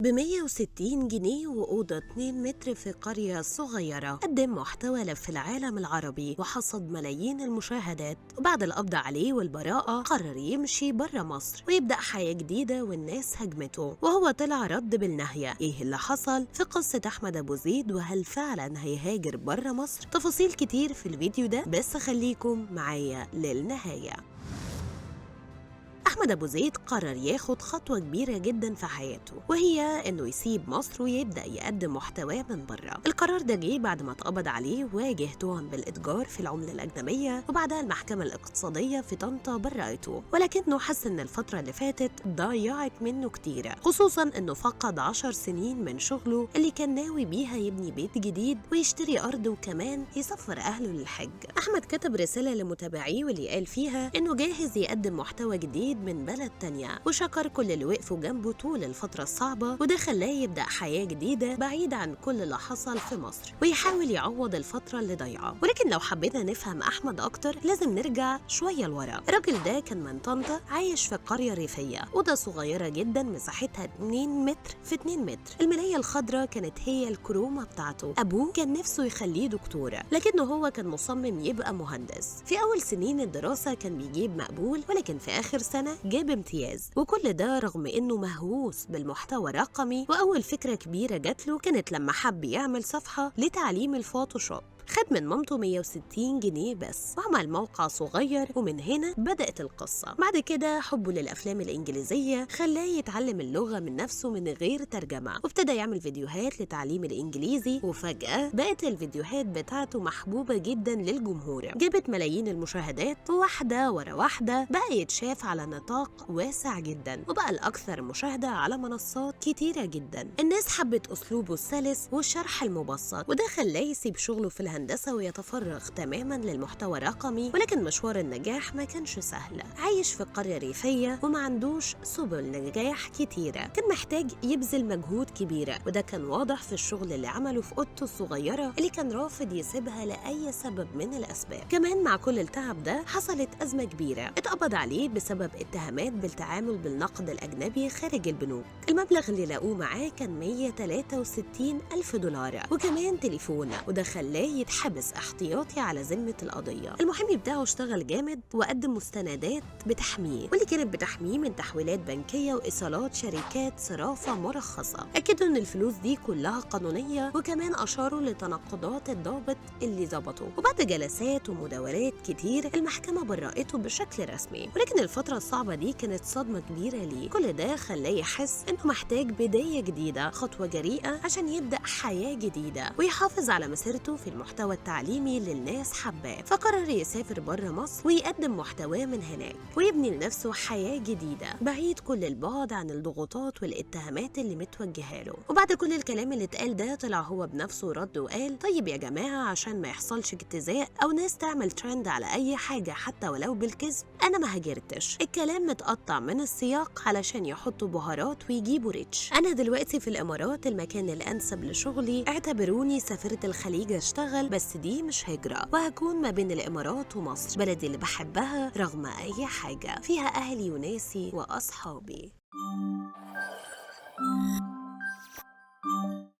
ب160 جنيه وأوضة 2 متر في قرية صغيرة، قدم محتوى لف العالم العربي وحصد ملايين المشاهدات. وبعد القبض عليه والبراءة قرر يمشي برا مصر ويبدأ حياة جديدة، والناس هجمته وهو طلع رد بالنهية. إيه اللي حصل في قصة أحمد أبو زيد؟ وهل فعلا هيهاجر برا مصر؟ تفاصيل كتير في الفيديو ده، بس خليكم معايا للنهاية. أحمد أبو زيد قرر ياخد خطوة كبيرة جدا في حياته، وهي إنه يسيب مصر ويبدأ يقدم محتواه من بره. القرار ده جه بعد ما اتقبض عليه وواجه تهم بالإتجار في العملة الأجنبية، وبعدها المحكمة الاقتصادية في طنطا برأته، ولكنه حس إن الفترة اللي فاتت ضيعت منه كتير، خصوصا إنه فقد 10 سنين من شغله اللي كان ناوي بيها يبني بيت جديد ويشتري أرض وكمان يسفر أهله للحج. أحمد كتب رسالة لمتابعيه واللي قال فيها إنه جاهز يقدم محتوى جديد من بلد تانية، وشكر كل اللي وقفوا جنبه طول الفترة الصعبة، وده خلاه يبدأ حياة جديدة بعيد عن كل اللي حصل في مصر ويحاول يعوض الفترة اللي ضيعها. ولكن لو حبينا نفهم أحمد أكتر لازم نرجع شوية لورا. الراجل ده كان من طنطا، عايش في قرية ريفية، أوضة صغيرة جدا مساحتها 2 متر في 2 متر. الملاية الخضراء كانت هي الكرومة بتاعته. أبوه كان نفسه يخليه دكتورة، لكنه هو كان مصمم يبقى مهندس. في أول سنين الدراسة كان بيجيب مقبول، ولكن في آخر سنة جاب امتياز، وكل ده رغم انه مهووس بالمحتوى الرقمي. واول فكرة كبيرة جات له كانت لما حب يعمل صفحة لتعليم الفوتوشوب. خد من مامته 160 جنيه بس وعمل موقع صغير، ومن هنا بدأت القصة. بعد كده حبه للأفلام الإنجليزية خلاه يتعلم اللغة من نفسه من غير ترجمة، وابتدى يعمل فيديوهات لتعليم الإنجليزي، وفجأة بقت الفيديوهات بتاعته محبوبة جدا للجمهور، جابت ملايين المشاهدات واحدة ورا واحدة، بقى يتشاف على نطاق واسع جدا، وبقى الأكثر مشاهدة على منصات كتيرة جدا. الناس حبت أسلوبه السلس والشرح المبسط، وده خلاه يسيب شغله في الهندسة ويتفرغ تماما للمحتوى الرقمي. ولكن مشوار النجاح ما كانش سهل. عايش في قرية ريفية وما عندوش سبل نجاح كتيرة، كان محتاج يبذل مجهود كبيرة، وده كان واضح في الشغل اللي عمله في أوضته الصغيرة اللي كان رافض يسيبها لأي سبب من الأسباب. كمان مع كل التعب ده حصلت أزمة كبيرة، اتقبض عليه بسبب اتهامات بالتعامل بالنقد الأجنبي خارج البنوك. المبلغ اللي لقوه معاه كان 163 ألف دولار وكمان تليفون، وده خلاه يتحبس احتياطي على ذمة القضية. المحامي بتاعه اشتغل جامد وقدم مستندات بتحميه، واللي كانت بتحميه من تحويلات بنكية وإيصالات شركات صرافة مرخصة. أكدوا إن الفلوس دي كلها قانونية، وكمان أشاروا لتناقضات الضابط اللي ظبطه. وبعد جلسات ومداولات كتير المحكمة برأته بشكل رسمي، ولكن الفترة الصعبة دي كانت صدمة كبيرة ليه. كل ده خلاه يحس إنه محتاج بداية جديدة، خطوة جريئة عشان يبدأ حياة جديدة ويحافظ على مسيرته في المحتوى التعليمي اللي الناس حباه. فقرر يسافر بره مصر ويقدم محتواه من هناك ويبني لنفسه حياة جديدة بعيد كل البعد عن الضغوطات والاتهامات اللي متوجهه له. وبعد كل الكلام اللي اتقال ده طلع هو بنفسه رد وقال: طيب يا جماعة، عشان ما يحصلش اجتزاء أو ناس تعمل ترند على أي حاجة حتى ولو بالكذب، أنا ما هاجرتش. الكلام متقطع من السياق علشان يحطوا بهارات ويجيبوا reach. أنا دلوقتي في الإمارات، المكان الأنسب لشغلي، اعتبروني سافرت الخليج اشتغل، بس دي مش هجرة، وهكون ما بين الإمارات ومصر، بلدي اللي بحبها رغم أي حاجة، فيها أهلي وناسي وأصحابي.